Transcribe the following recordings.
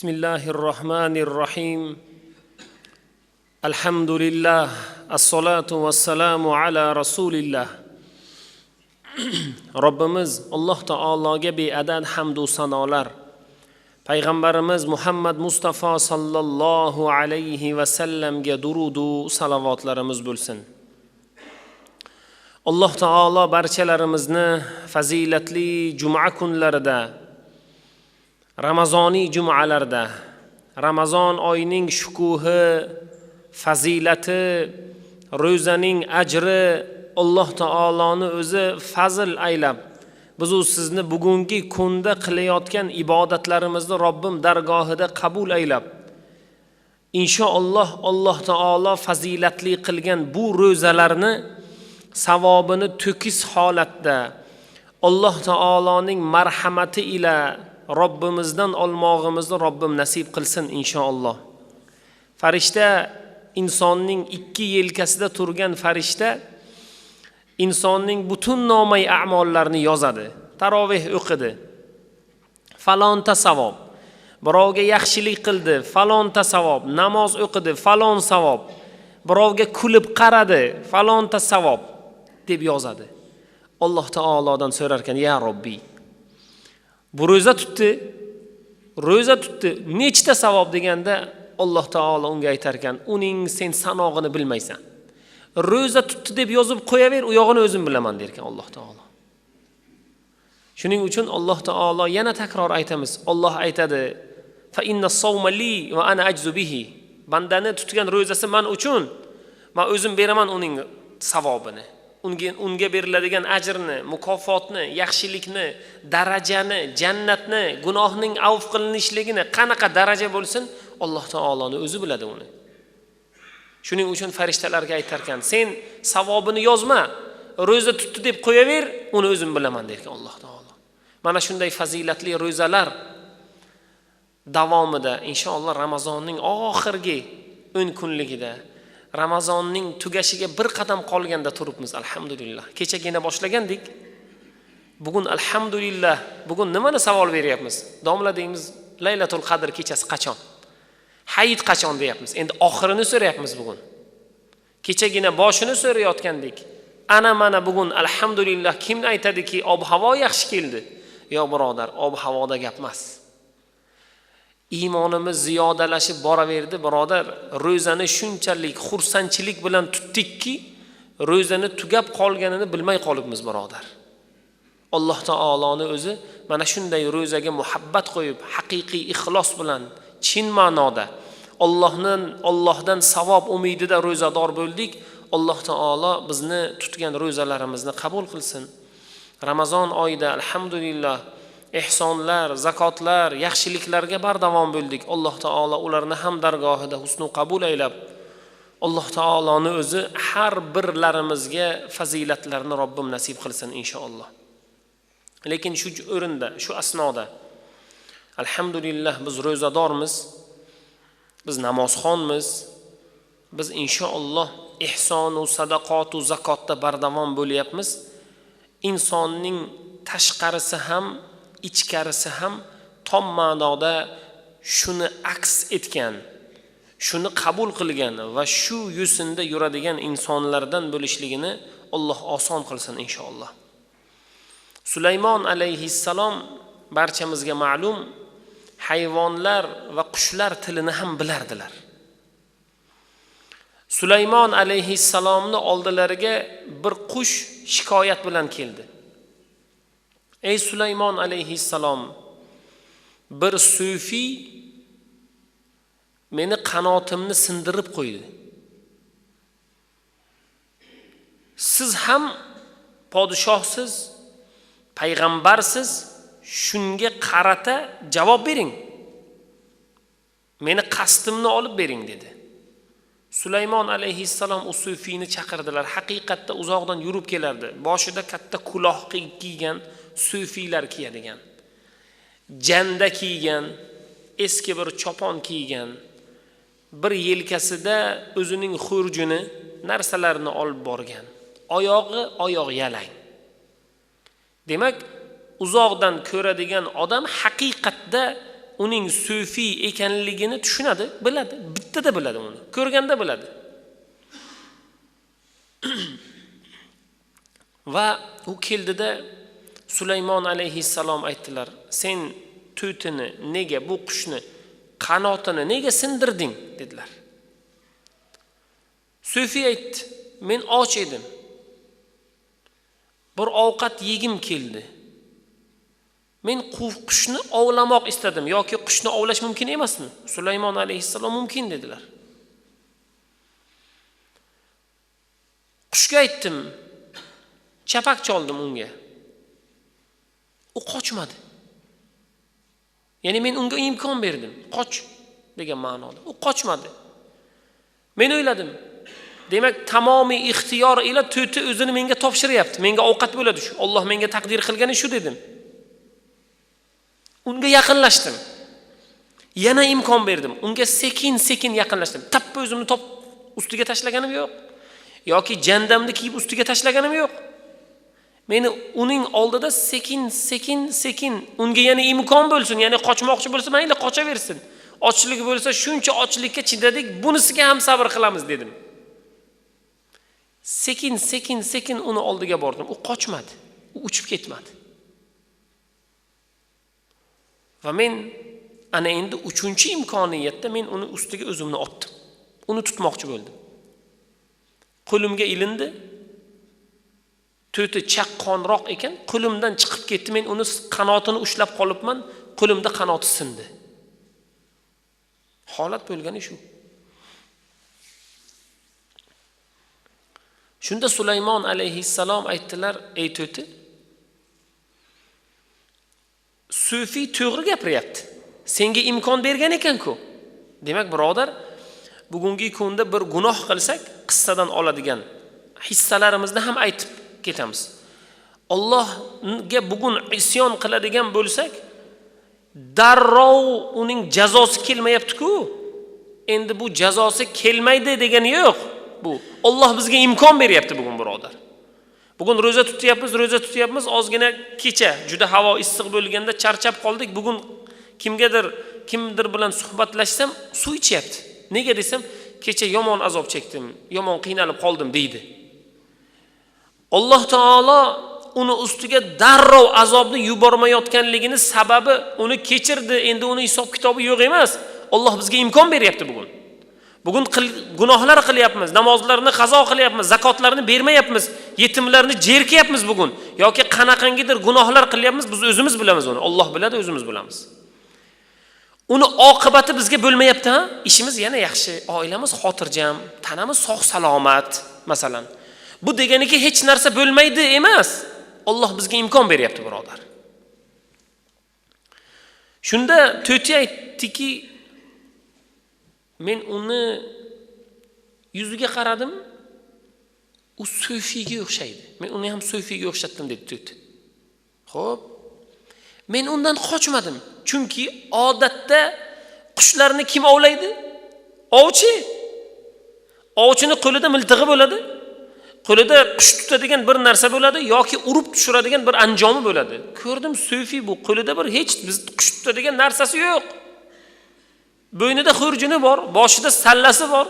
Bismillahir rohmanir rohim. Alhamdulillah, assolatu vassalamu ala rasulillah. Robbimiz Alloh taologa beadad hamd va sanolar. Payg'ambarimiz Muhammad Mustafa sallallohu alayhi va sallamga durud va salavotlarimiz bo'lsin. Alloh taolo barchalarimizni fazilatli juma kunlarida, Ramazoniy jumalarda, Ramazon oyining shukuhi, fazilati, ro'zaning ajri Alloh taoloni o'zi fazl aylab, biz u sizni bugungi kunda qilayotgan ibodatlarimizni Robbim dargohida qabul aylab, inshaalloh Alloh taolo fazilatli qilgan bu ro'zalarni savobini to'kis holatda Alloh taoloning marhamati ila Robbimizdan olmog'imizni Robbim nasib qilsin inshaalloh. Farishta insonning ikki yelkasida turgan farishta insonning butun nomay a'mollarini yozadi. Taroveh o'qidi, falonta savob. Birovga yaxshilik qildi, falonta savob. Namoz o'qidi, falon savob. Birovga kulib qaradi, falonta savob deb yozadi. Alloh taolodan so'rar ekan: "Ya Robbi, bu ro'za tutdi, ro'za tutdi, nechta savob?" deganda Alloh taolo unga aytar ekan: "Uning sen sanog'ini bilmaysan. Ro'za tutdi deb yozib qo'yaver, u yog'ini o'zim bilaman" der ekan Alloh taolo. Shuning uchun Alloh taolo yana takror aytamiz. Alloh aytadi: "Fa inna sawma li va ana ajzu bihi." Bandani tutgan ro'zasi men uchun, men o'zim beraman uning savobini. Unga beriladigan ajrni, mukofotni, yaxshilikni, darajani, jannatni, gunohning avf qilinishligini, qanaqa daraja bo'lsin, Alloh taoloni o'zi biladi uni. Shuning uchun farishtalarga aytar ekan: "Sen savobini yozma, ro'za tutdi deb qo'yaver, uni o'zim bilaman" der ekan Alloh taolo. Mana shunday fazilatli ro'zalar davomida inshaalloh Ramazonning oxirgi 10 kunligida, Ramazonning tugashiga bir qadam qolganda turibmiz alhamdulillah. Kechagina boshlagandik. Bugun alhamdulillah, bugun nimani savol beryapmiz? Domla deymiz, Laylatul Qadr kechasi qachon? Hayit qachon deyapmiz. Endi oxirini so'rayapmiz bugun. Kechagina boshini so'rayotgandik. Ana mana bugun alhamdulillah kim aytadiki ob-havo yaxshi keldi? Yo'q birodar, ob-havoda gap emas. Iymonimiz ziyodalashib boraverdi birodar. Ro'zani shunchalik xursandchilik bilan tutdikki, ro'zani tugab qolganini bilmay qolibmiz birodar. Alloh taoloni o'zi mana shunday ro'zaga muhabbat qo'yib, haqiqiy ixlos bilan, chin ma'noda Allohdan savob umidida ro'zador bo'ldik. Alloh taolo bizni tutgan ro'zalarimizni qabul qilsin. Ramazon oyida alhamdulillah ehsonlar, zakotlar, yaxshiliklarga bardavom bo'ldik. Alloh taolo ularni ham dargohida husnu qabul aylab, Alloh taoloni o'zi har birlarimizga fazilatlarni Robbim nasib qilsin inshaalloh. Lekin shu o'rinda, shu asnoda alhamdulillah biz ro'zadormiz, biz namozxonmiz, biz inshaalloh ehson va sadaqot va zakotda bardavom bo'lyapmiz. Insonning tashqarisi ham, ichkarisi ham tom ma'noda shuni aks etgan, shuni qabul qilgan va shu yo'sinda yuradigan insonlardan bo'lishligini Alloh oson qilsin inshaalloh. Sulaymon alayhissalom barchamizga ma'lum hayvonlar va qushlar tilini ham bilardilar. Sulaymon alayhissalomni oldilariga bir qush shikoyat bilan keldi. Ey Sulaymon alayhissalom, bir sufiy meni qanotimni sindirib qo'ydi. Siz ham podshohsiz, payg'ambarsiz, shunga qarata javob bering. Meni qasdimni olib bering dedi. Sulaymon alayhissalom u sufiyni chaqirdilar. Haqiqatda uzoqdan yurib kelardi. Boshida katta kuloh kiygan, sufiylar kiyadigan, janda kiygan, eski bir chopon kiygan, bir yelkasida o'zining xurjuni, narsalarini olib borgan. Oyog'i oyoq yalang. Demak, uzoqdan ko'radigan odam haqiqatda uning sufiy ekanligini tushunadi, biladi, bittada biladi uni. Ko'rganda biladi. Va u keldida Sulaymon alayhissalom aytdilar: "Sen to'tini nega, bu qushni qanotini nega sindirding?" dedilar. Sufiy aytdi: "Men och edim. Bir ovqat yegim keldi. Men qushni ovlamoq istadim yoki qushni ovlash mumkin emasmi?" Sulaymon alayhissalom mumkin dedilar. Qushga aytdim, chapak choldim unga. U qochmadi. Ya'ni men unga imkon berdim, qoch degan ma'noda. U qochmadi. Men o'yladim, demak tamomiy ixtiyor ila to'ti o'zini menga topshiryapti. Menga ovqat bo'ladi shu. Alloh menga taqdir qilgani shu dedim. Unga yaqinlashdim. Yana imkon berdim. Unga sekin-sekin yaqinlashdim. Tappa o'zimni top ustiga tashlaganim yo'q. Yoki jandamni kiyib ustiga tashlaganim yo'q. Meni uning oldida sekin-sekin sekin unga yana imkon bo'lsin, ya'ni qochmoqchi bo'lsa mayli qochaversin. Ochlik bo'lsa shuncha ochlikka chidadik, bunisiga ham sabr qilamiz dedim. Sekin sekin sekin uni oldiga bordim. U qochmadi, u uchib ketmadi. Va men ana endi 3-imkoniyatda men uni ustiga o'zimni otdim. Uni tutmoqchi bo'ldim. Qo'limga ilindi. To'ti chaqqonroq ekan, qo'limdan chiqib ketdi. Men uni qanotini ushlab qolibman, qo'limda qanoti sindi. Holat bo'lgani shu. Shunda Sulaymon alayhissalom aytdilar: "Ey to'ti, sufiy to'g'ri gapiryapti. Senga imkon bergan ekan-ku." Demak, birodar, bugungi kunda bir gunoh qilsak, qissadan oladigan hissalarimizni ham aytib ketamiz. Allohga bugun isyon qiladigan bo'lsak, darrov uning jazosi kelmayapti-ku. Endi bu jazosi kelmaydi degani yo'q. Bu Alloh bizga imkon beryapti bugun, birodar. Bugun ro'za tutyapmiz, ozgina kecha juda havo issiq bo'lganda charchab qoldik. Bugun kimdir bilan suhbatlashsam, suv ichyapti. Nega desam, kecha yomon azob chekdim, yomon qiynalib qoldim deydi. Alloh taolo uni ustiga darrov azobni yubormayotganligini sababi uni kechirdi, endi uni hisob kitobi yo'q emas. Alloh bizga imkon beryapti bugun. Bugun gunohlar qilyapmiz, namozlarni qazo qilyapmiz, zakotlarni bermayapmiz, yetimlarni jerkayapmiz bugun yoki qanaqangidir gunohlar qilyapmiz, biz o'zimiz bilamiz uni. Alloh biladi, o'zimiz bilamiz. Uni oqibati bizga bo'lmayapti, ha? Ishimiz yana yaxshi, oilamiz xotirjam, tanamiz sog' salomat masalan. Bu deganiki hech narsa bo'lmaydi emas. Alloh bizga imkon beryapti, birodar. Shunda to'ti aytdiki, men uni yuziga qaradim, u sufiyga o'xshaydi. Men uni ham sufiyga o'xshatdim dedi to'ti. Xo'p. Men undan qochmadim, chunki odatda qushlarni kim ovlaydi? Ovchi. Ovchini qo'lida miltig'i bo'ladi. Qo'lida qush tutadigan bir narsa bo'ladi yoki urib tushiradigan bir anjomi bo'ladi. Ko'rdim, sufiy bu, qo'lida bir hech biz qush tutadigan narsasi yo'q. Bo'ynida xurjuni bor, boshida sallasi bor,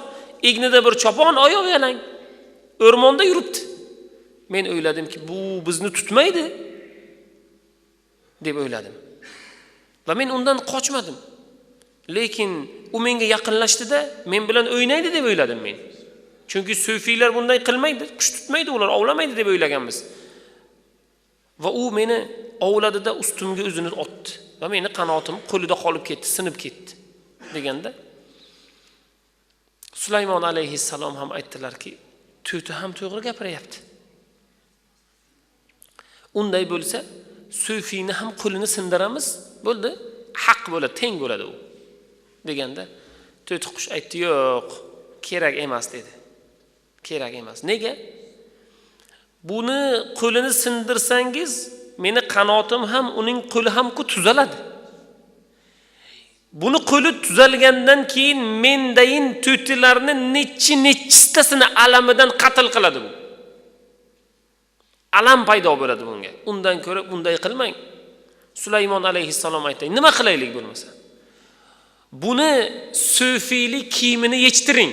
egnida bir chopon, oyoq yalang. O'rmonda yuribdi. Men o'yladimki, bu bizni tutmaydi deb o'yladim. Va men undan qochmadim. Lekin u menga yaqinlashdida, men bilan o'ynaydi deb o'yladim men. Chunki sufiylar bunday qilmaydi, qush tutmaydi, ular ovlamaydi deb o'ylaganmiz. Va u meni ovladida ustimga o'zini otdi va meni qanotim qo'lida qolib ketdi, sinib ketdi deganda Sulaymon alayhissalom ham aytdilarki, to'ti ham to'g'ri gapiryapti. Unday bo'lsa, sufiyni ham qo'lini sindiramiz, bo'ldi, haq bo'ladi, teng bo'ladi u deganda to'ti qush aytdi, yo'q, kerak emas dedi. Kerak emas. Nega? Buni qo'lini sindirsangiz, meni qanotim ham, uning qo'li ham ku tuzaladi. Buni qo'li tuzalgandan keyin mendayin to'tilarni nechi-nechitasini alamidan qatl qiladi bu. Alam paydo bo'ladi bunga. Undan ko'ra bunday qilmang. Sulaymon alayhissalom aytdi, nima qilaylik bo'lmasa? Buni sufiylik kiyimini yechtiring.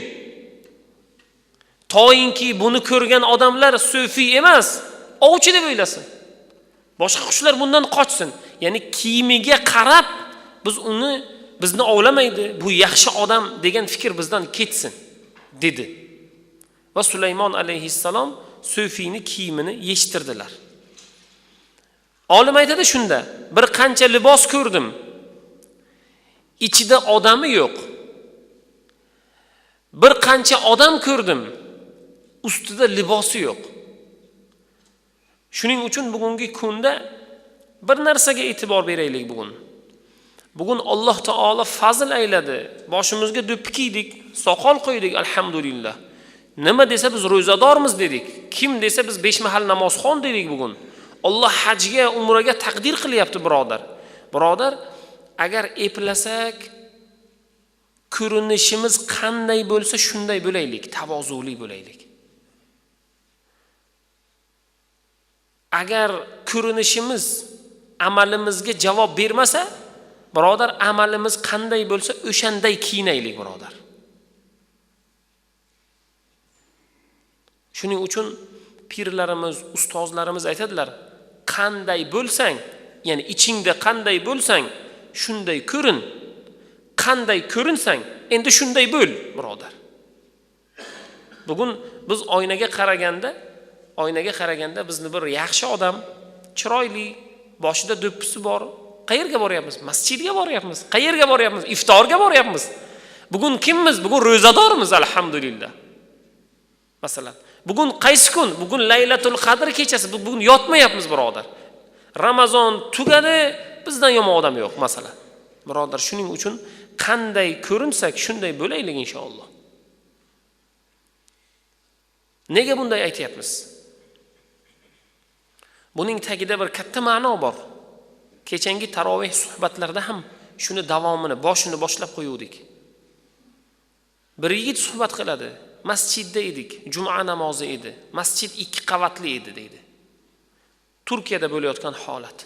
Toyinki buni ko'rgan odamlar sufiy emas, ovchi deb o'ylasin. Boshqa qushlar bundan qochsin. Ya'ni kiyimiga qarab biz uni bizni ovlamaydi, bu yaxshi odam degan fikr bizdan ketsin, dedi. Va Sulaymon alayhissalom sufiyni kiyimini yechtirdilar. Olim aytadi shunda, bir qancha libos ko'rdim. Ichida odami yo'q. Bir qancha odam ko'rdim, ustida libosi yo'q. Shuning uchun bugungi kunda bir narsaga e'tibor beraylik bugun. Bugun Alloh taolo fazl ayladi. Boshimizga do'ppi kiydik, soqol qo'ydik, alhamdulillah. Nima desa biz ro'zadormiz dedik. Kim desa biz 5 mahal namozxon dedik bugun. Alloh hajga, umraga taqdir qilyapti birodar. Birodar, agar eplasak, ko'rinishimiz qanday bo'lsa shunday bo'laylik, tavozuli bo'laylik. Agar ko'rinishimiz amalimizga javob bermasa, birodar, amalimiz qanday bo'lsa o'shanday kiyinaylik, birodar. Shuning uchun pirlarimiz, ustozlarimiz aytadilar, qanday bo'lsang, ya'ni ichingda qanday bo'lsang, shunday ko'rin. Qanday ko'rinsang, endi shunday bo'l, birodar. Bugun biz oynaga qaraganda bizni bir yaxshi odam, chiroyli, boshida do'ppisi bor, qayerga boryapmiz? Masjidga boryapmiz. Qayerga boryapmiz? Iftorga boryapmiz. Bugun kimmiz? Bugun ro'zadormiz, alhamdulillah. Masalan, bugun qaysi kun? Bugun Laylatul Qadr kechasi. Bugun yotmayapmiz, birodar. Ramazon tugadi, bizdan yomon odam yo'q, masalan. Birodar, shuning uchun qanday ko'rinsak, shunday bo'laylik inshaalloh. Nega bunday aytyapmiz? Buning tagida bir katta ma'no bor. Kechangi taroveh suhbatlarida ham shuni davomini, boshini boshlab qo'yuvdik. Bir yigit suhbat qiladi. Masjidda edik, juma namozi edi. Masjid 2 qavatli edi deydi. Turkiyada bo'layotgan holat.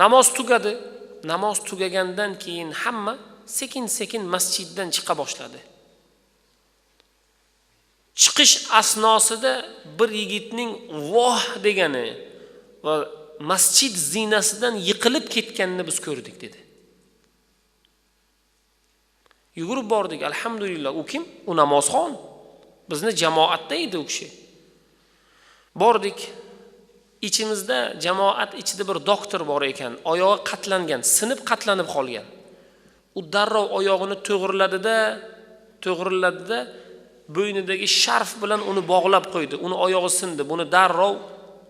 Namoz tugadi. Namoz tugagandan keyin hamma sekin-sekin masjiddan chiqa boshladi. Chiqish asnosida bir yigitning voh degani va masjid zinasidan yiqilib ketganini biz ko'rdik dedi. Yugurib bordik, alhamdulillah. U kim? U namozxon. Bizni jamoatda edi u kishi. Bordik. Ichimizda, jamoat ichida bir doktor bor ekan, oyog'i qatlangan, sinib qatlanib qolgan. U darrov oyog'ini to'g'riladida bo'ynidagi sharf bilan uni bog'lab qo'ydi. Uni oyog'i sindi. Buni darrov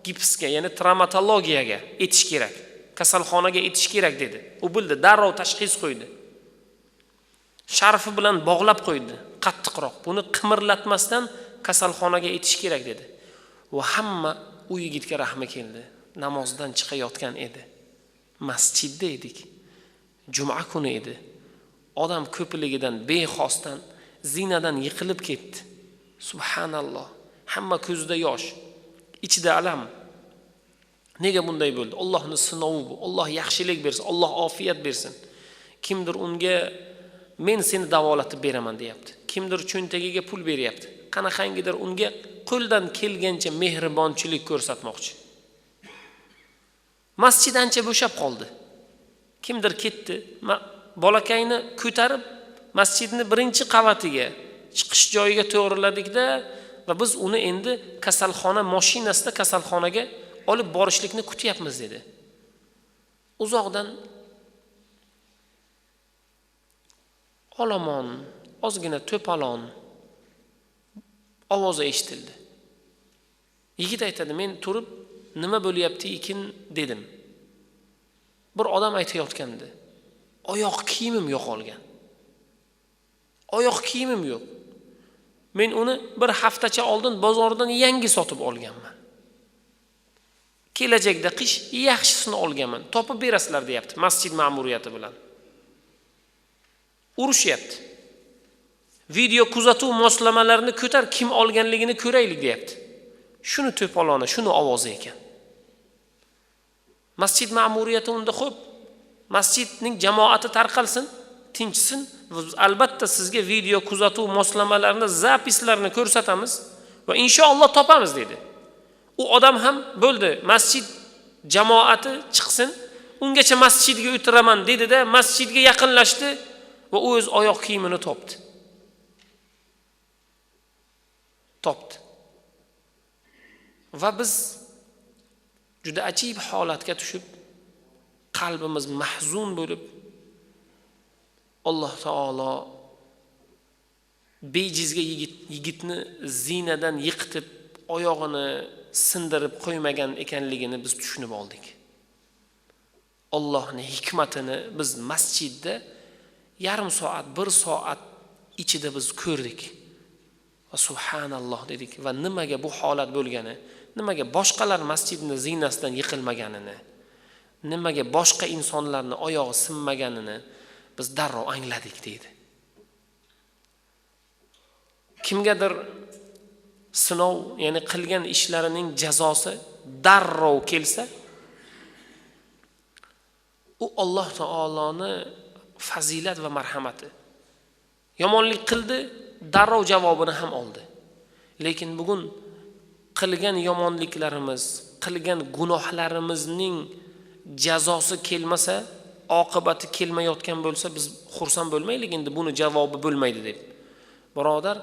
gipsga, ya'ni travmatologiyaga etish kerak. Kasalxonaga etish kerak dedi. U bildi, darrov tashxis qo'ydi. Sharfi bilan bog'lab qo'ydi, qattiqroq. Buni qimirlatmasdan kasalxonaga etish kerak dedi. Va hamma u yigitga rahmi keldi. Namozdan chiqayotgan edi. Masjidda edik. Juma kuni edi. Odam ko'pligidan bexosdan zinadan yiqilib ketdi. Subhanalloh. Hamma ko'zida yosh, ichida alam. Nega bunday bo'ldi? Allohning sinovi bu. Alloh yaxshilik bersin, Alloh ofiyat bersin. Kimdir unga men seni davolatib beraman deyapti. Kimdir cho'ntagiga pul beryapti. Qanaqangidir unga qo'ldan kelgancha mehribonchilik ko'rsatmoqchi. Masjid ancha bo'shab qoldi. Kimdir ketdi, bolakayni ko'tarib masjidni birinchi qavatiga chiqish joyiga to'g'riladikda va biz uni endi kasalxona mashinasida kasalxonaga olib borishlikni kutyapmiz dedi. Uzoqdan olomon, ozgina to'polon ovozi eshitildi. Yigit aytadi, men turib nima bo'lyapti ekan dedim. Bir odam aytayotgandi, oyoq kiyimim yo'qolgan. Oyoq kiyimim yo'q. Men uni bir haftacha oldin bozordan yangi sotib olganman. Kelajakda qish yaxshisini olganman. Topib berasizlar deyapti masjid ma'muriyati bilan. Urushyapti. Video kuzatuv moslamalarini ko'tar, kim olganligini ko'raylik deyapti. Shuni to'poloni, shuni ovozi ekan. Masjid ma'muriyati unda xo'p, Masjidning jamoati tarqalsin, tinchsin. Biz albatta sizga video kuzatuv moslamalarini, zapislarni ko'rsatamiz va inshaalloh topamiz dedi. U odam ham bo'ldi, masjid jamoati chiqsin, ungacha masjidga o'tiraman dedi-da, masjidga yaqinlashdi va u o'z oyoq kiyimini topdi. Topdi. Va biz juda ajib holatga tushib, qalbimiz mahzun bo'lib, Alloh taolo bejizga yigitni zinadan yiqitib, oyog'ini sindirib qo'ymagan ekanligini biz tushunib oldik. Allohning hikmatini biz masjidda yarim soat, bir soat ichida biz ko'rdik. Va subhanalloh dedik va nimaga bu holat bo'lgani, nimaga boshqalar masjidni zinasidan yiqilmaganini, nimaga boshqa insonlarni oyog'i sinmaganini biz darrov angladik deydi. Kimgadir sinov, ya'ni qilgan ishlarining jazosi darrov kelsa, u Alloh taoloni fazilat va marhamati. Yomonlik qildi, darrov javobini ham oldi. Lekin bugun qilgan yomonliklarimiz, qilgan gunohlarimizning jazosi kelmasa, oqibati kelmayotgan bo'lsa, biz xursand bo'lmaylik, endi buni javobi bo'lmaydi deb. Birodar,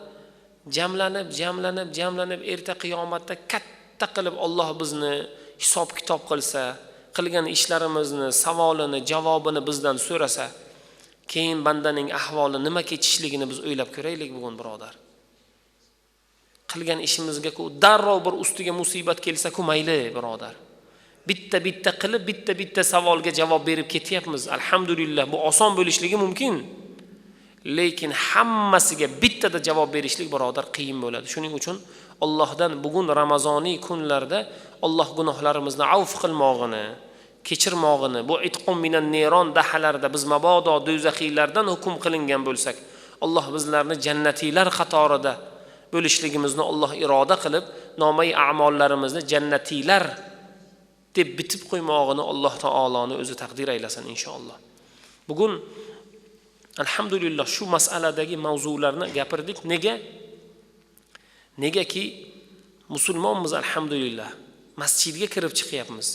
jamlanib, jamlanib, jamlanib erta qiyomatda katta qilib Alloh bizni hisob kitob qilsa, qilgan ishlarimizni savolini, javobini bizdan so'rasa, keyin bandaning ahvoli nima kechishligini biz o'ylab ko'raylik bugun birodar. Qilgan ishimizga-ku darrov bir ustiga musibat kelsa-ku mayli birodar. Bitta-bitta qilib, bitta-bitta savolga javob berib ketyapmiz. Alhamdulillah, bu oson bo'lishligi mumkin. Lekin hammasiga bittada javob berishlik birodar qiyin bo'ladi. Shuning uchun Allohdan bugun Ramazoniy kunlarda Alloh gunohlarimizni avf qilmog'ini, kechirmog'ini, bu itqum minan neron dahalarida biz mabodo do'zaxiylardan hukm qilingan bo'lsak, Alloh bizlarni jannatiylar qatorida bo'lishligimizni Alloh iroda qilib, nomai a'mollarimizni jannatiylar deb bitib qo'ymog'ini Alloh taoloni o'zi taqdir aylasin inshaalloh. Bugun alhamdulillah shu masaladagi mavzularni gapirdik. Nega? Negaki musulmonmiz alhamdulillah. Masjidga kirib chiqyapmiz,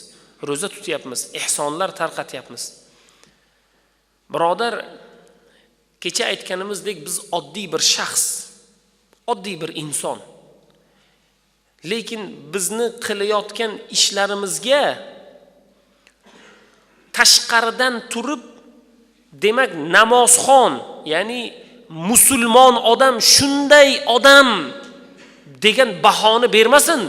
ro'za tutyapmiz, ihsonlar tarqatyapmiz. Birodar, kecha aytganimizdek biz oddiy bir shaxs, oddiy bir inson. Lekin bizni qilayotgan ishlarimizga tashqaridan turib, demak namozxon, ya'ni musulmon odam shunday odam degan bahoni bermasin.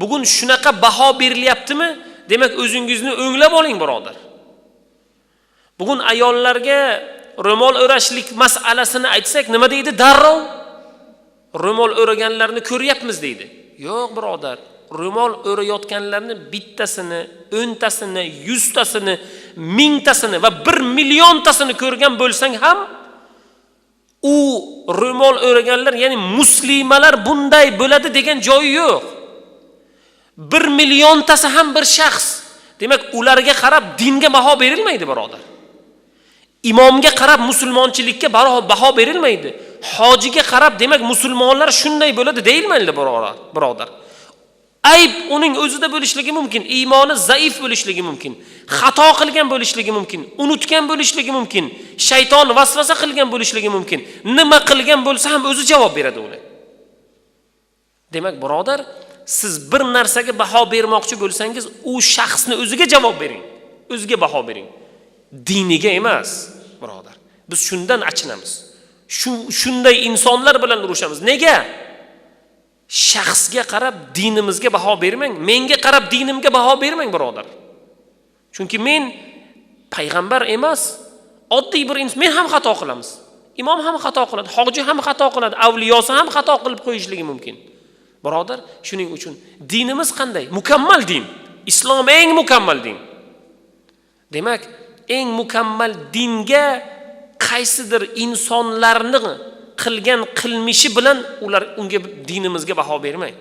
Bugun shunaqa baho berilyaptimi? Demak o'zingizni o'nglab oling birodar. Bugun ayollarga ro'mol o'rashlik masalasini aytsak nima deydi? Darrov ro'mol o'raganlarni ko'ryapmiz deydi. Yo'q birodar, ro'mol o'rayotganlarni bittasini, o'ntasini, yuztasini, mingtasini va 1 milliontasini ko'rgan bo'lsang ham u ro'mol o'raganlar, ya'ni muslimalar bunday bo'ladi degan joyi yo'q. 1 milliontasi ham bir shaxs. Demak, ularga qarab dinga baho berilmaydi birodar. Imomga qarab musulmonchilikka baho berilmaydi. Hojiga qarab demak musulmonlar shunday bo'ladi deyilmaydi birodar. Ayb uning o'zida bo'lishligi mumkin, iymoni zaif bo'lishligi mumkin, xato qilgan bo'lishligi mumkin, unutgan bo'lishligi mumkin, shayton vasvasa qilgan bo'lishligi mumkin. Nima qilgan bo'lsa ham o'zi javob beradi uni. Demak, birodar, siz bir narsaga baho bermoqchi bo'lsangiz, u shaxsni o'ziga javob bering, o'ziga baho bering. Diniga emas, birodar. Biz shundan achinamiz. Shunday insonlar bilan urushamiz. Nega? Shaxsga qarab dinimizga baho bermang, menga qarab dinimga baho bermang, birodar. Chunki men payg'ambar emas, oddiy bir inson. Men ham xato qilamiz. Imom ham xato qiladi, hoji ham xato qiladi, avliyosi ham xato qilib qo'yishligi mumkin. Birodar, shuning uchun dinimiz qanday? Mukammal din. Islom eng mukammal din. Demak, eng mukammal dinga qaysidir insonlarni qilgan qilmishi bilan ular unga dinimizga baho bermang.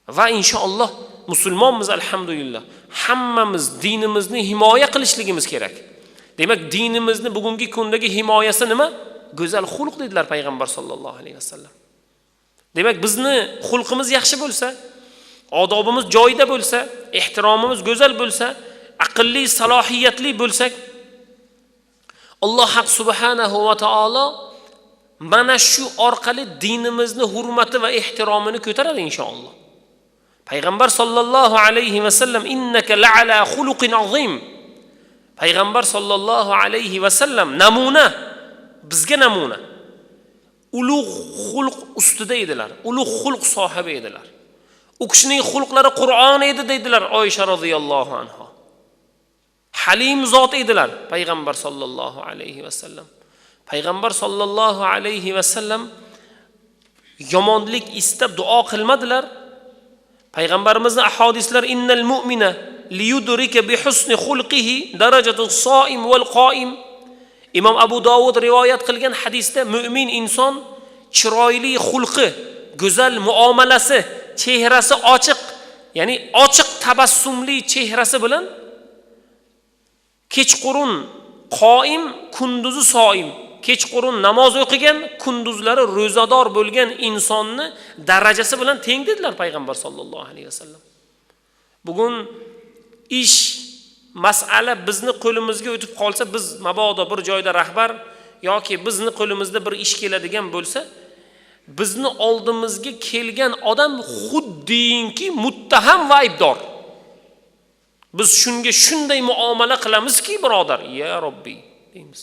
Va inshaalloh musulmonmiz, alhamdulillah. Hammamiz dinimizni himoya qilishligimiz kerak. Demak, dinimizni bugungi kundagi himoyasi nima? Go'zal xulq dedilar payg'ambar sollallohu alayhi vasallam. Demak, bizni xulqimiz yaxshi bo'lsa, odobimiz joyida bo'lsa, ehtiromimiz go'zal bo'lsa, aqlli, salohiyatli bo'lsak, Alloh haq subhanahu va taolo mana shu orqali dinimizni hurmati va ehtiromini ko'taradi inshaalloh. Payg'ambar sollallohu alayhi vasallam innaka la'ala xuluqin azim. Payg'ambar sollallohu alayhi vasallam namuna, bizga namuna. Ulug' xulq ustida edilar, ulug' xulq sohibi edilar. U kishining xulqlari Qur'on edi dedilar Oysha roziyallohu anha. Halim zot edilar payg'ambar sollallohu alayhi vasallam. Payg'ambar sollallohu alayhi vasallam yomonlik istab duo qilmadilar. Payg'ambarimizning ahadislar innal mu'mina liyudrika bi husni xulqihi darajatu soim val qoim. Imom Abu Dovud rivoyat qilgan hadisda mu'min inson chiroyli xulqi, go'zal muomalasi, chehrasi ochiq, ya'ni ochiq tabassumli chehrasi bilan kechqurun qoim, kunduzi soim, kechqurun namoz o'qigan, kunduzlari ro'zador bo'lgan insonni darajasi bilan teng dedilar payg'ambar sollallohu alayhi vasallam. Bugun ish masala bizni qo'limizga o'tib qolsa, biz mabodo bir joyda rahbar yoki bizni qo'limizda bir ish keladigan bo'lsa, bizni oldimizga kelgan odam xuddinki muttaham va aybdor. Biz shunga shunday muomala qilamizki, birodar, ya Robbi deymiz.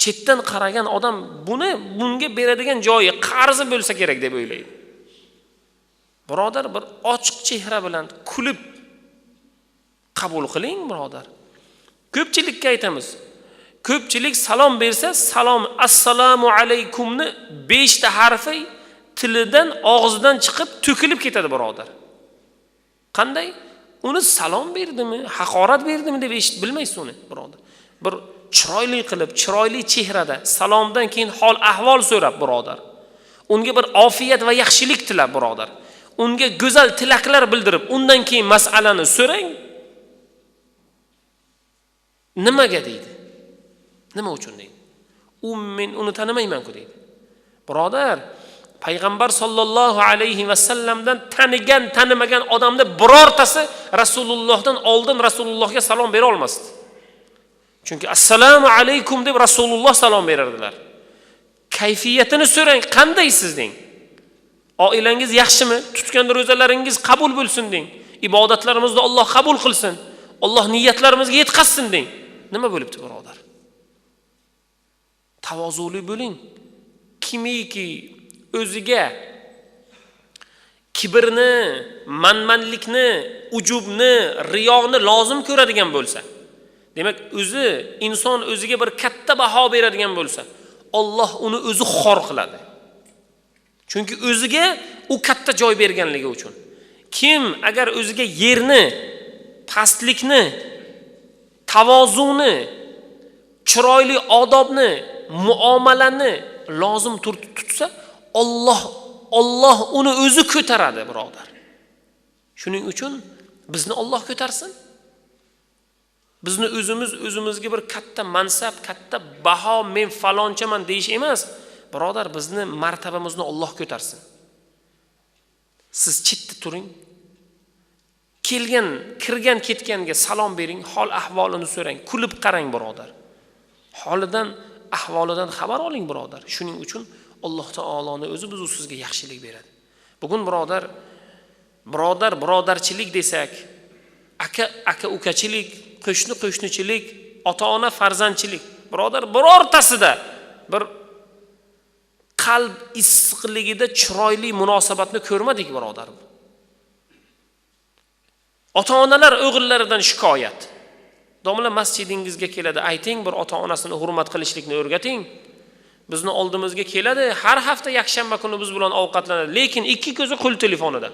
Chetdan qaragan odam buni bunga beradigan joyi qarzi bo'lsa kerak deb o'ylaydi. Birodar, bir ochiq chehra bilan kulib qabul qiling, birodar. Ko'pchilikka aytamiz. Ko'pchilik salom bersa, salom assalomu alaykumni 5 ta harfi tilidan, og'zidan chiqib to'kilib ketadi, birodar. Qanday? Uni salom berdimi, haqorat berdimi deb eshitib bilmaysiz uni, birodar. Bir chiroyli qilib, chiroyli chehrada salomdan keyin hol ahvol so'rab, birodar. Unga bir ofiyat va yaxshilik tilab, birodar. Unga go'zal tilaklar bildirib, undan keyin masalani so'rang. Nimaga deydi? Nima uchun deydi? U men uni tanimayman-ku deydi. Birodar, payg'ambar sollallohu alayhi vasallamdan tanigan, tanimagan odamni birortasi Rasulullohdan oldin Rasulullohga salom bera olmasdi. Chunki assalomu alaykum deb Rasululloh salom berardilar. Kayfiyatini so'rang, qandaysiz deng. Oilangiz yaxshimi? Tutgan ro'zalaringiz qabul bo'lsin deng. Ibodatlarimizni Alloh qabul qilsin. Alloh niyatlarimizga yetkazsin deng. Nima bo'libdi, birodar? Tavozuli bo'ling. Kimiki o'ziga kibrni, manmanlikni, ujubni, riyoni lozim ko'radigan bo'lsa, demak o'zi inson o'ziga bir katta baho beradigan bo'lsa, Alloh uni o'zi xor qiladi. Chunki o'ziga u katta joy berganligi uchun. Kim agar o'ziga yerni, pastlikni, tavozuni, chiroyli odobni, muomalani lozim tutsa, Alloh uni o'zi ko'taradi, birodar. Shuning uchun bizni Alloh ko'tarsin. Bizni o'zimiz o'zimizga bir katta mansab, katta baho, men falonchaman deyish emas, birodar, bizni martabamizni Alloh ko'tarsin. Siz chetda turing. Kelgan, kirgan, ketganga salom bering, hol ahvolini so'rang, kulib qarang, birodar. Holidan, ahvolidan xabar oling, birodar. Shuning uchun Alloh taoloni o'zi biz sizga yaxshilik beradi. Bugun birodar, birodar birodarchilik desak, aka aka ukachilik, qo'shni qo'shnichilik, ota-ona farzandchilik, birodar birortasida bir qalb issiqligida chiroyli munosabatni ko'rmadik, birodar. Ota-onalar o'g'illaridan shikoyat. Domla masjidingizga keladi, ayting bir ota-onasini hurmat qilishlikni o'rgating. Bizni oldimizga keladi, har hafta yakshanba kuni biz bilan ovqatlanadi, lekin ikki ko'zi qo'l telefonida.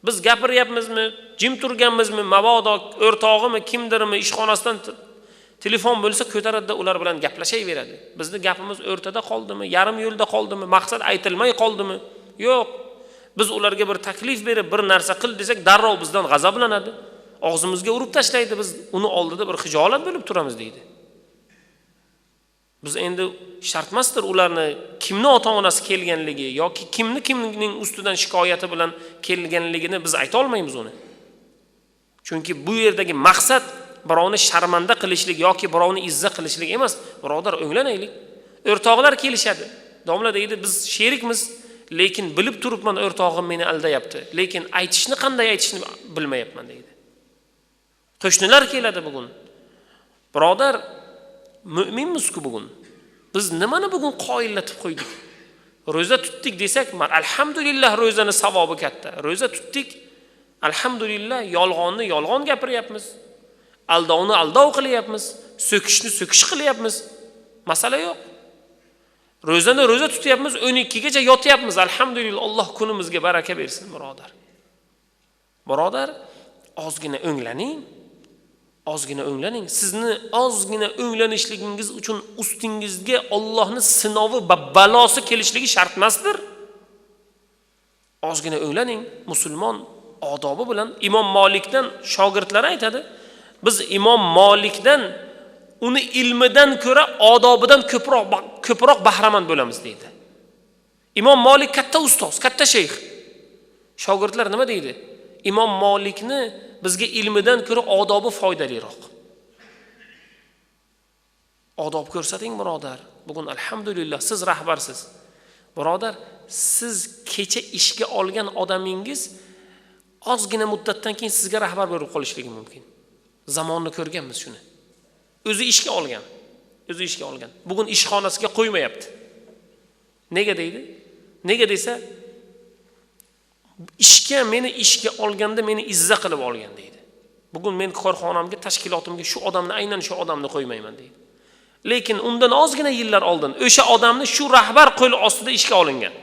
Biz gapiryapmizmi, jim turganmizmi, mabodo o'rtog'imi, kimdirmi ishxonasidan telefon bo'lsa ko'taradida ular bilan gaplashaveradi. Bizni gapimiz o'rtada qoldimi, yarim yo'lda qoldimi, maqsad aytilmay qoldimi? Yo'q. Biz ularga bir taklif berib, bir narsa qil desak, darrov bizdan g'azablanadi. Og'zimizga urib tashlaydi, biz uni oldida bir xijolat bo'lib turamiz deydi. Biz endi shartmasdir ularni kimni ota-onasi kelganligi yoki kimni kimning ustidan shikoyati bilan kelganligini biz ayta olmaymiz uni. Chunki bu yerdagi maqsad birovni sharmanda qilishlik yoki birovni izza qilishlik emas. Birodar, o'nglanaylik. O'rtoqlar kelishadi. Domla deydi, biz sherikmiz, lekin bilib turibman o'rtog'im meni aldayapti. Lekin aytishni qanday aytishni bilmayapman deydi. Qo'shnilar keladi bugun. Birodar, mo'minmiz-ku bugun. Biz nimani bugun qoyillatib qo'ydik? Ro'za tutdik desak, alhamdulillah ro'zani savobi katta. Ro'za tutdik, alhamdulillah yolg'onni yolg'on gapiryapmiz. Aldovni aldov qilyapmiz, so'kishni so'kish qilyapmiz. Masala yo'q. Ro'zani ro'za tutyapmiz, 12 gacha yotyapmiz. Alhamdulillah, Alloh kunimizga baraka bersin, birodar. Birodar, ozgina o'nglaning. Ozgina o'nglaning. Sizni ozgina o'nglanishligingiz uchun ustingizga Allohning sinovi va balosi kelishligi shart emasdir. Ozgina o'nglaning. Musulmon odobi bilan Imom Malikdan shogirdlari aytadi, biz Imom Malikdan uni ilmidan ko'ra odobidan ko'proq bahramand bo'lamiz deydi. Imom Malik katta ustoz, katta sheyx. Shogirdlar nima deydi? Imom Malikni bizga ilmidan ko'ra odobi foydaliroq. Odob ko'rsating, birodar. Bugun alhamdulillah siz rahbarsiz. Birodar, siz kecha ishga olgan odamingiz ozgina muddatdan keyin sizga rahbar bo'lib qolishligi mumkin. Zamonni ko'rganmiz shuni. O'zi ishga olgan. O'zi ishga olgan. Bugun ishxonasiga qo'ymayapti. Nega deydi? Nega desa, ishga meni ishga olganda meni izza qilib olgan deydi. Bugun men korxonamga, tashkilotimga shu odamni, aynan shu odamni qo'ymayman deydi. Lekin undan ozgina yillar oldin o'sha odamni shu rahbar qo'l ostida ishga olingan.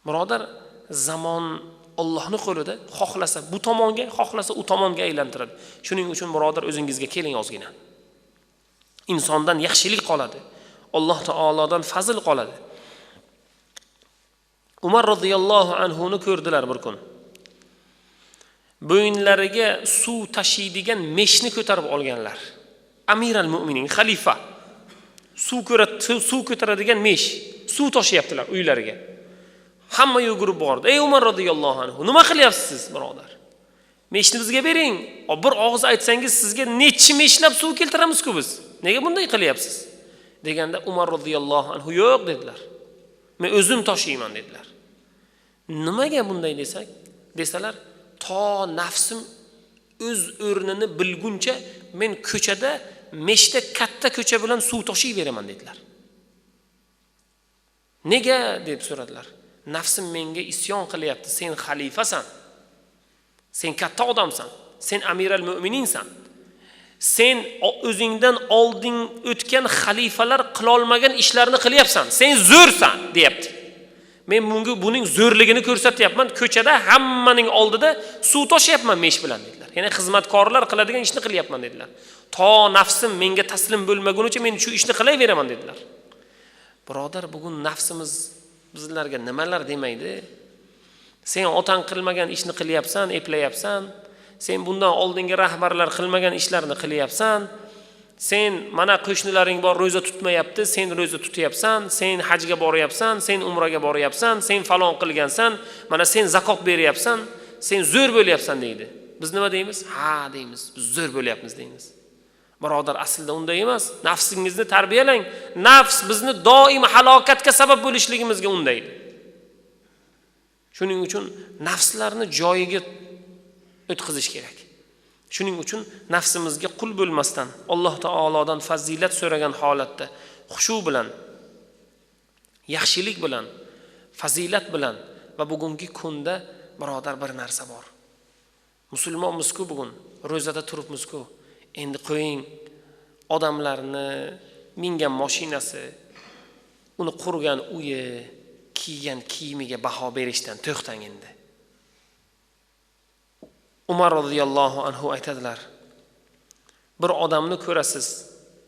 Birodar, zamon Allohning qo'lida, xohlasa bu tomonga, xohlasa u tomonga aylantiradi. Shuning uchun birodar, o'zingizga keling ozgina. Insondan yaxshilik qoladi. Alloh taolodan fazl qoladi. Umar radhiyallohu anhu ni ko'rdilar bir kun. Bo'yinlariga suv tashiydigan meshni ko'tarib olganlar. Amiral mu'minin, xalifa. Suv ko'taradigan mesh, suv toshiyaptilar uylariga. Hamma yugurib bordi. Ey Umar radhiyallohu anhu, nima qilyapsiz, birodar? Meshni bizga bering. Bir og'iz aytsangiz sizga necha meshlab suv keltiramiz-ku biz. Nega bunday qilyapsiz? Deganda Umar radhiyallohu anhu yo'q dedilar. Men o'zim toshiyman dedilar. Nimaga bunday desak, desalar, to nafsim o'z o'rnini bilguncha men ko'chada meshda katta ko'cha bilan suv toshiyveraman dedilar. Nega deb so'radilar. Nafsim menga isyon qilyapti. Sen xalifasan. Sen katta odamsan. Sen amiral mu'mininsan. Sen o'zingdan oldin o'tgan xalifalar qilolmagan ishlarni qilyapsan. Sen zo'rsan deyapti. Men bunga buning zo'rligini ko'rsatyapman. Ko'chada hammaning oldida suv toshyapman mesh bilan dedilar. Ya'ni xizmatkorlar qiladigan ishni qilyapman dedilar. To nafsim menga taslim bo'lmagunicha men shu ishni qilayveraman dedilar. Birodar, bugun nafsimiz bizlarga nimalar demaydi? Sen otang qilmagan ishni qilyapsan, eplayapsan. Sen bundan oldingi rahbarlar qilmagan ishlarni qilyapsan. Sen mana qo'shnilaring bor, ro'za tutmayapti, sen ro'za tutyapsan, sen hajga boryapsan, sen umraga boryapsan, sen falon qilgansan, mana sen zakot beryapsan, sen zo'r bo'lyapsan deydi. Biz nima deymiz? Ha deymiz, biz zo'r bo'lyapmiz deymiz. Birodar, aslida unday emas. Nafsingizni tarbiyalang. Nafs bizni doim halokatga sabab bo'lishligimizga undaydi. Shuning uchun nafslarni joyiga o'tkazish kerak. Shuning uchun nafsimizga qul bo'lmasdan, Alloh taolodan fazilat so'ragan holatda xushu bilan, yaxshilik bilan, fazilat bilan va bugungi kunda birodar bir narsa bor. Musulmonmiz-ku bugun, ro'zada turibmiz-ku. Endi qo'ying, odamlarni mingan mashinasi, uni qurgan uyi, kiygan kiyimiga baho berishdan to'xtang endi. Umar radhiyallohu anhu aytadilar, bir odamni ko'rasiz,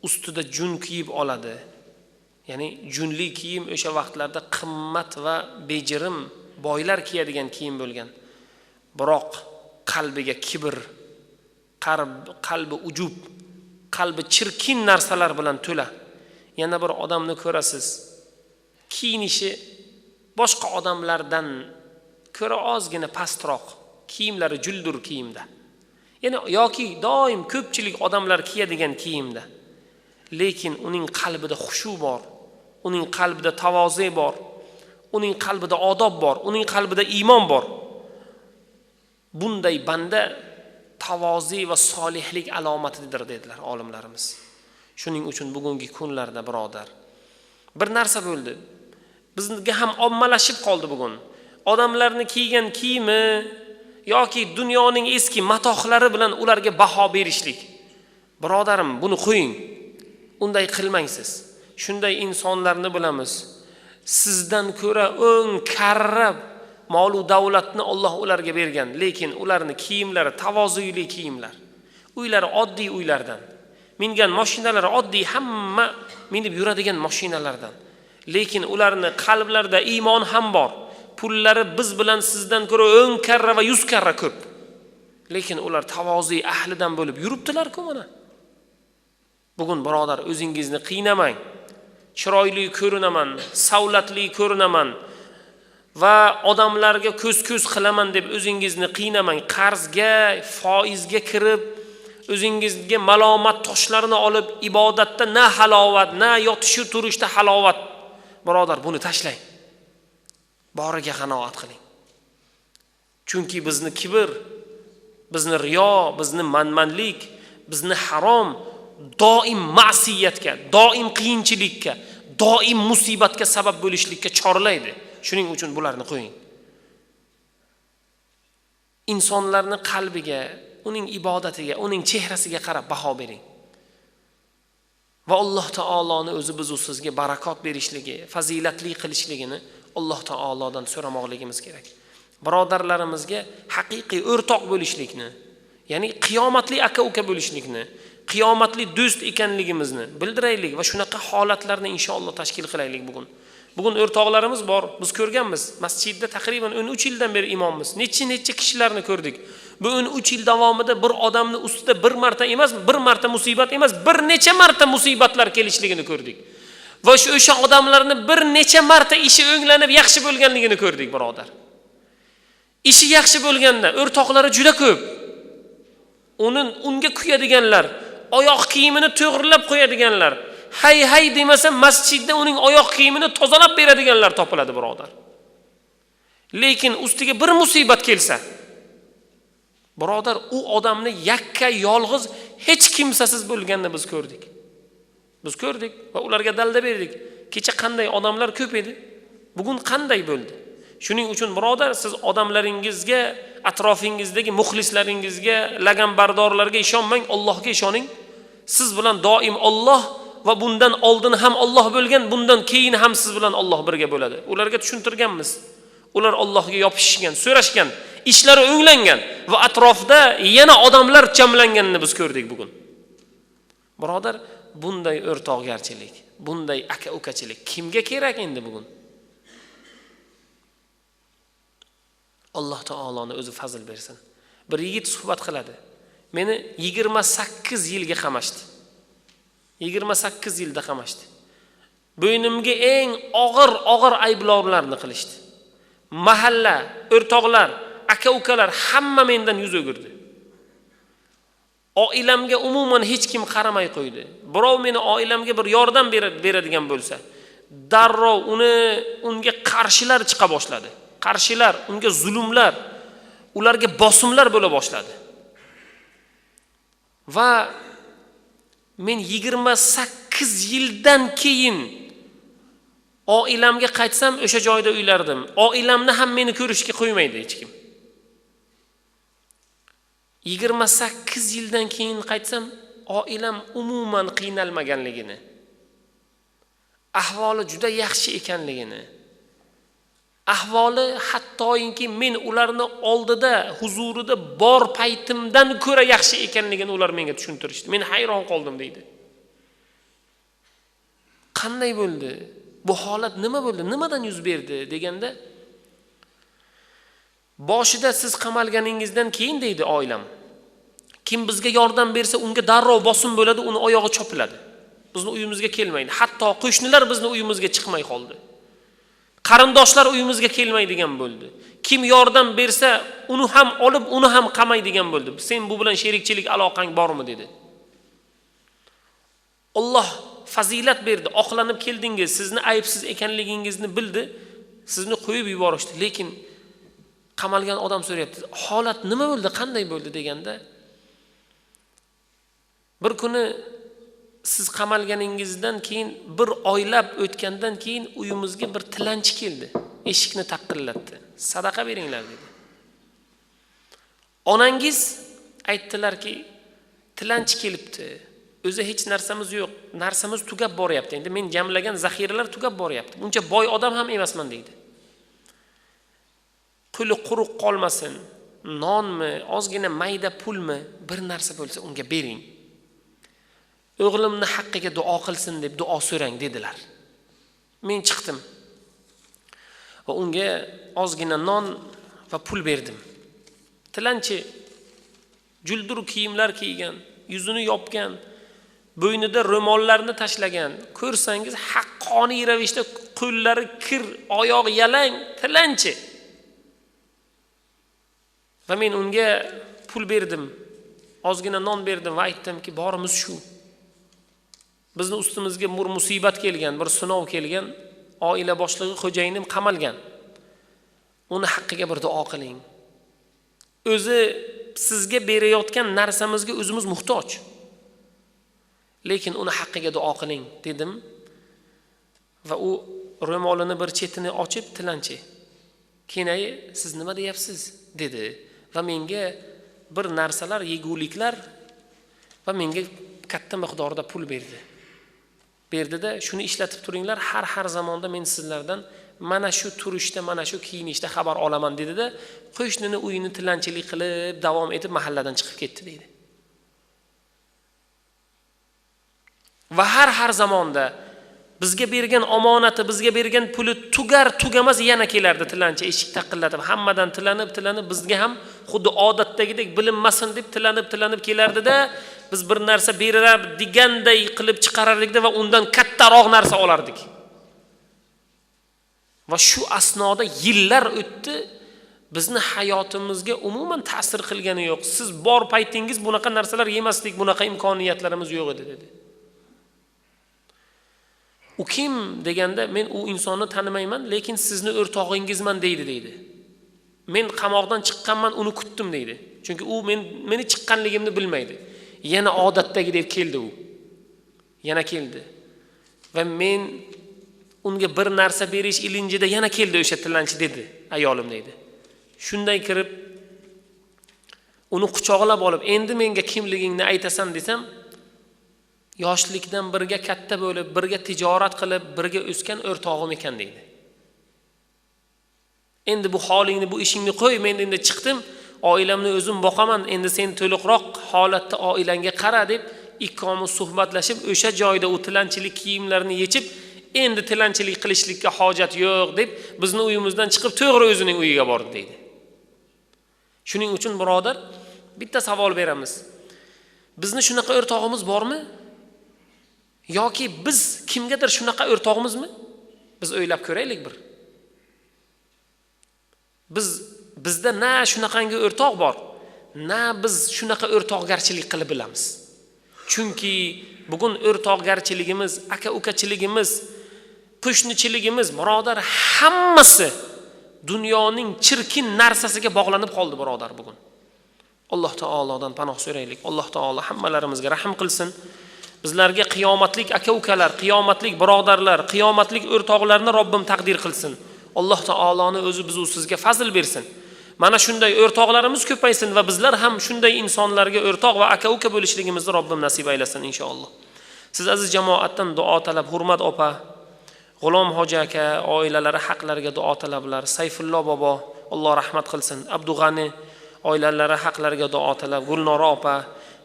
ustida jun kiyib oladi, Ya'ni junli kiyim o'sha vaqtlarda qimmat va bejirim boylar kiyadigan kiyim bo'lgan. Biroq qalbiga kibr, qalbi ujub, qalbi chirkin narsalar bilan to'la. Yana bir odamni ko'rasiz, kiyinishi boshqa odamlardan ko'ra ozgina pastroq, kiyimlari juldur kiyimda. Ya'ni yoki doim ko'pchilik odamlar kiyadigan kiyimda. Lekin uning qalbida xushu bor, uning qalbida tavoze bor, uning qalbida odob bor, uning qalbida iymon bor. Bunday banda tavozi va solihlik alomatidir dedilar olimlarimiz. Shuning uchun bugungi kunlarda birodar, bir narsa bo'ldi. Bizga ham ommalashib qoldi bugun. Odamlarni kiygan kiyimi yoki dunyoning eski matohlari bilan ularga baho berishlik. Birodarim, buni qo'ying. Unday qilmang siz. Shunday insonlarni bilamiz. Sizdan ko'ra o'ng karra mol va davlatni Alloh ularga bergan, lekin ularni kiyimlari tavozuli kiyimlar. Uylari oddiy uylardan. Mingan mashinalari oddiy, hamma minib yuradigan mashinalardan. Lekin ularni qalblarida iymon ham bor. Pullari biz bilan sizdan ko'ra 10 karra va 100 karra ko'p. Lekin ular tavozi ahlidan bo'lib yuribdilar-ku mana. Bugun birodar, o'zingizni qiynamang. Chiroyli ko'rinaman, savlatli ko'rinaman va odamlarga ko'z-ko'z qilaman deb o'zingizni qiynamang. Qarzga, foizga kirib, o'zingizga malomat toshlarini olib, ibodatda na halovat, na yotish turishda halovat. Birodar, buni tashlang. Boriga qanoat qiling. Chunki bizni kibr, bizni riyo, bizni manmanlik, bizni harom doim ma'siyatga, doim qiyinchilikka, doim musibatga sabab bo'lishlikka chorlaydi. Shuning uchun bularni qo'ying. Insonlarning qalbiga, uning ibodatiga, uning chehrasiga qarab baho bering. Va Alloh taoloni o'zi biz sizga barakot berishligi, fazilatli qilishligini Alloh taolodan so'ramoqligimiz kerak. Birodarlarimizga haqiqiy o'rtoq bo'lishlikni, ya'ni qiyomatli aka-uka bo'lishlikni, qiyomatli do'st ekanligimizni bildiraylik va shunaqa holatlarni inshaalloh tashkil qilaylik bugun. Bugun o'rtoqlarimiz bor, biz ko'rganmiz. Masjidda taqriban 13 yildan beri imommiz. Necha-necha kishilarni ko'rdik. Bu 13 yil davomida bir odamning ustida bir marta emas, bir marta musibat emas, bir necha marta musibatlar kelishligini ko'rdik. Va shu o'sha odamlarni bir necha marta ishi o'nglanib yaxshi bo'lganligini ko'rdik, birodar. Ishi yaxshi bo'lganda o'rtoqlari juda ko'p. Unga kuyadiganlar, oyoq kiyimini to'g'rilab qo'yadiganlar, hay hay demasa masjidda uning oyoq kiyimini tozalab beradiganlar topiladi, birodar. Lekin ustiga bir musibat kelsa, birodar, u odamni yakka yolg'iz hech kimsasiz bo'lganini biz ko'rdik. Biz ko'rdik va ularga dalda berdik. Kecha qanday odamlar ko'p edi, bugun qanday bo'ldi? Shuning uchun birodar, siz odamlaringizga, atrofingizdagi muxlislaringizga, laganbardorlarga ishonmang, Allohga ishoning. Siz bilan doim Alloh va bundan oldin ham Alloh bo'lgan, bundan keyin ham siz bilan Alloh birga bo'ladi. Ularga tushuntirganmiz. Ular Allohga yopishgan, so'rashgan, ishlari o'nglangan va atrofda yana odamlar jamlanganini biz ko'rdik bugun. Birodar, bunday o'rtoqgarchilik, bunday aka-ukachilik kimga kerak endi bugun? Alloh taoloni o'zi fazl bersin. Bir yigit suhbat qiladi. Meni 28 yilga qamashdi. 28 yilda qamashdi. Bo'ynimga eng og'ir ayblovlarni qilishdi. Mahalla, o'rtoqlar, aka-ukalar hamma mendan yuz o'girdi. Oilamga umuman hech kim qaramay qo'ydi. Birov meni oilamga bir yordam beradigan bo'lsa, darrov unga qarshilar chiqa boshladi. Qarshilar, unga zulmlar, ularga bosimlar bo'la boshladi. Va men 28 yildan keyin oilamga qaytsam, o'sha joyda uylardim. Oilamni ham meni ko'rishga qo'ymaydi hech kim. 28 yildan keyin qaytsam, oilam umuman qiynalmaganligini, ahvoli juda yaxshi ekanligini, ahvoli hattoki men ularni oldida, huzurida bor paytimdan ko'ra yaxshi ekanligini ular menga tushuntirishdi. Men hayron qoldim deydi. Qanday bo'ldi? Bu holat nima bo'ldi? Nimadan yuz berdi deganda, boshida siz qamalganingizdan keyin deydi oilam, kim bizga yordam bersa unga darrov bosim bo'ladi, uni oyog'i chopiladi. Bizni uyimizga kelmaydi. Hatto qo'shnilar bizni uyimizga chiqmay qoldi. Qarindoshlar uyimizga kelmaydigan bo'ldi. Kim yordam bersa uni ham olib, uni ham qamaydigan bo'ldi. Sen bu bilan sherikchilik aloqang bormi dedi. Alloh fazilat berdi, oqlanib keldingiz, sizni aybsiz ekanligingizni bildi, sizni qo'yib yuborishdi. Lekin qamalgan odam so'rayapti, holat nima bo'ldi, qanday bo'ldi deganda, bir kuni siz qamalganingizdan keyin bir oylab o'tgandan keyin uyimizga bir tilanchi keldi. Eshikni taqillatdi. Sadaqa beringlar dedi. Onangiz aytdilarki, tilanchi kelibdi. O'zi hech narsamiz yo'q, narsamiz tugab boryapti. Endi men jamlagan zaxiralar tugab boryapti. Buncha boy odam ham emasman deydi. Qo'li quruq qolmasin, nonmi, ozgina mayda pulmi, bir narsa bo'lsa unga bering. O'g'limni haqqiga duo qilsin deb duo so'rang dedilar. Men chiqdim va unga ozgina non va pul berdim. Tilanchi juldur kiyimlar kiygan, yuzini yopgan, bo'ynida ro'mollarni tashlagan, ko'rsangiz haqqoniy ravishda qo'llari kir, oyog'i yalang tilanchi. Va men unga pul berdim, ozgina non berdim va aytdimki, borimiz shu. Bizni ustimizga bir musibat kelgan, bir sinov kelgan, oila boshlig'i xo'jayinim qamalgan. Uni haqqiga bir duo qiling. O'zi sizga berayotgan narsamizga o'zimiz muhtoj. Lekin uni haqqiga duo qiling dedim. Va u ro'molini bir chetini ochib tilanchi. Keyin siz nima deyapsiz dedi va menga bir narsalar, yeguliklar va menga katta miqdorda pul berdi. Berdida shuni ishlatib turinglar, har zamonda men sizlardan mana shu turishda, mana shu kiyinishda xabar olaman dedida, qo'shnini uyini tilanchilik qilib davom etib mahalladan chiqib ketdi deydi. Va har zamonda bizga bergan omonati, bizga bergan puli tugar tugamas yana kelardi tilanchi, eshik taqillatib, hammadan tilanib tilanib bizga ham xuddi odatdagidek bilinmasin deb tilanib tilanib kelardida, biz bir narsa berar deganday qilib chiqarardikda va undan kattaroq narsa olardik. Va shu asnoda yillar o'tdi, bizni hayotimizga umuman ta'sir qilgani yo'q. Siz bor paytingiz bunaqa narsalar yemasdik, bunaqa imkoniyatlarimiz yo'q edi dedi. U kim deganda, men u insonni tanimayman, lekin sizni o'rtog'ingizman deydi deydi. Men qamoqdan chiqqanman, uni kutdim deydi. Chunki u meni chiqqanligimni bilmaydi. Yana odatdagidek keldi u. Yana keldi. Va men unga bir narsa berish ilinjida yana keldi o'sha tilanchi dedi, ayolim deydi. Shunday kirib uni quchoqlab olib, endi menga kimligingni aytasan desam, yoshlikdan birga katta bo'lib, birga tijorat qilib, birga o'sgan o'rtog'im ekan deydi. Endi bu holingni, bu ishingni qo'y, men endi chiqdim, oilamni o'zim boqaman, endi sen to'liqroq holatda oilangga qara deb ikkovimiz suhbatlashib, o'sha joyda u tilanchilik kiyimlarini yechib, endi tilanchilik qilishlikka hojat yo'q deb bizni uyimizdan chiqib to'g'ri o'zining uyiga bordi deydi. Shuning uchun birodar, bitta savol beramiz. Bizni shunaqa o'rtog'imiz bormi? Yoki biz kimgadir shunaqa o'rtog'imizmi? Biz o'ylab ko'raylik bir. Bizda na shunaqangi o'rtoq bor, na biz shunaqa o'rtoqgarchilik qilib bilamiz. Chunki bugun o'rtoqgarchiligimiz, aka-ukachiligimiz, qo'shnichiligimiz, birodar, hammasi dunyoning chirkin narsasiga bog'lanib qoldi birodar bugun. Alloh taolodan panoh so'raylik. Alloh taolo hammalarimizga rahm qilsin. Bizlarga qiyomatlik aka-ukalar, qiyomatlik birodarlar, qiyomatlik o'rtoqlarni Robbim taqdir qilsin. Alloh taoloni o'zi biz sizga fazl bersin. Mana shunday o'rtoqlarimiz ko'paysin va bizlar ham shunday insonlarga o'rtoq va aka-uka bo'lishligimizni Robbim nasib aylasin inshaalloh. Siz aziz jamoatdan duo talab, Hurmat opa, G'ulom hoji aka oilalari haqlariga duo talablar, Sayfullo bobo, Alloh rahmat qilsin, Abdug'ani oilalari haqlariga duo talab, Gulnora opa,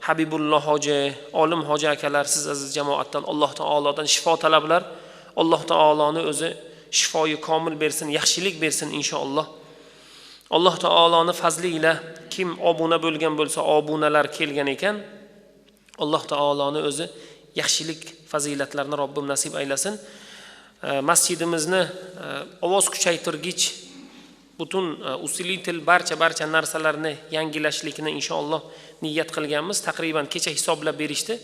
Habibulloh hoji, Olim hoji akalar, siz aziz jamoatdan Alloh taolodan shifo talablar. Alloh taoloni o'zi shifoyi komil bersin, yaxshilik bersin inshaalloh. Alloh taoloni fazli ila kim obuna bo'lgan bo'lsa, obunalar kelgan ekan. Alloh taoloni o'zi yaxshilik fazilatlarni Robbim nasib aylasin. Masjidimizni ovoz kuchaytirgich butun usilitil barcha narsalarni yangilashlikni inshaalloh niyat qilganmiz. Taqriban kecha hisoblab berishdi.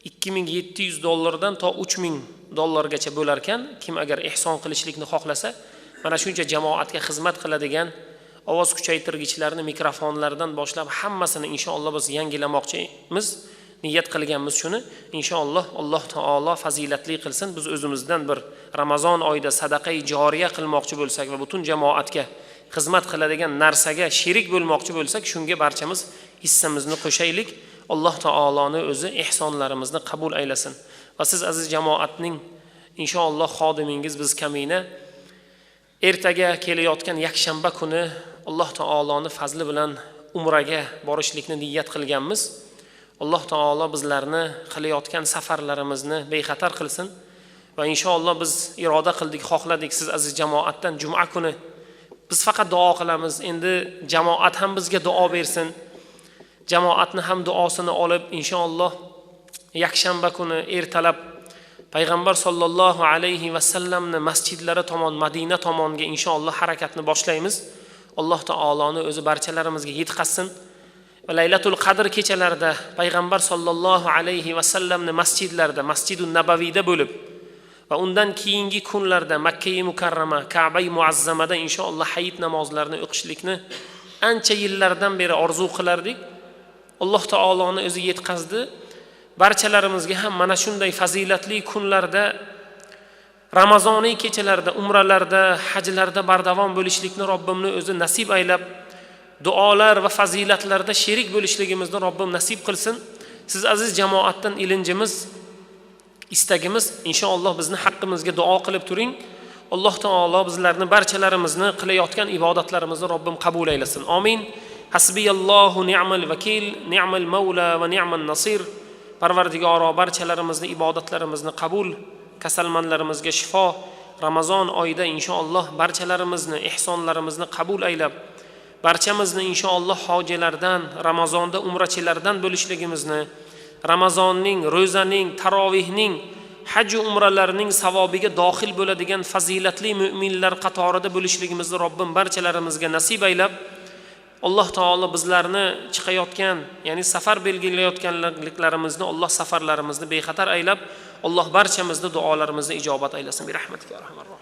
2700 dollardan to 3000 dollargacha bo'lar ekan. Kim agar ihson qilishlikni xohlasa, mana shuncha jamoatga xizmat qiladigan ovoz kuchaytirgichlarni, mikrofonlardan boshlab hammasini inshaalloh biz yangilamoqchimiz, niyat qilganmiz shuni. Inshaalloh Alloh taolo fazilatli qilsin. Biz o'zimizdan bir Ramazon oyida sadaqai joriya qilmoqchi bo'lsak va butun jamoatga xizmat qiladigan narsaga sherik bo'lmoqchi bo'lsak, shunga barchamiz hissamizni qo'shaylik. Alloh taoloni o'zi ihsonlarimizni qabul aylasin. Va siz aziz jamoatning inshaalloh xodimingiz biz kamina ertaga kelayotgan yakshanba kuni Alloh taoloni fazli bilan umraga borishlikni niyat qilganmiz. Alloh taolo bizlarni qilayotgan safarlarimizni bexatar qilsin va inshaalloh biz iroda qildik, xohladik siz aziz jamoatdan juma kuni biz faqat duo qilamiz. Endi jamoat ham bizga duo bersin. Jamoatni ham duosini olib inshaalloh yakshanba kuni ertalab payg'ambar sollallohu alayhi va sallamni masjidlari tomon, Madina tomonga inshaalloh harakatni boshlaymiz. Alloh taoloni o'zi barchalarimizga yetkazsin. Va Laylatul Qadr kechalarida payg'ambar sollallohu alayhi va sallamni masjidlarida, Masjidun Nabaviyda bo'lib va undan keyingi kunlarda Makka Mukarrama, Ka'ba Muazzamada inshaalloh hayit namozlarini o'qishlikni ancha yillardan beri orzu qilardik. Alloh taoloni o'zi yetkazdi. Barchalarimizga ham mana shunday fazilatli kunlarda, Ramazoniy kechalarda, umralarda, hajlarda bardavom bo'lishlikni Robbimni o'zi nasib aylab, duolar va fazilatlarda sherik bo'lishligimizni Robbim nasib qilsin. Siz aziz jamoatdan ilinjimiz, istagimiz inshaalloh bizni haqqimizga duo qilib turing. Alloh taolo bizlarni barchalarimizni qilayotgan ibodatlarimizni Robbim qabul aylasin. Amin. Hasbiyallohu ni'mal vakil, ni'mal mavla va ni'man nasir. Parvardigoro barchalarimizni ibodatlarimizni qabul, kasalmanlarimizga shifo, Ramazon oyida inshaalloh barchalarimizni ihsonlarimizni qabul aylab, barchamizni inshaalloh hojilardan, Ramazonda umrachilardan bo'lishligimizni, Ramazonning, ro'zaning, tarovihning, haj va umralarning savobiga dohil bo'ladigan fazilatli mu'minlar qatorida bo'lishligimizni Robbim barchalarimizga nasib aylab, Alloh taolo bizlarni chiqayotgan, ya'ni safar belgilayotganliklarimizni Alloh safarlarimizni bexatar aylab, Alloh barchamizni duolarimizni ijobat aylasin. Bi rahmatika arhamar rohim.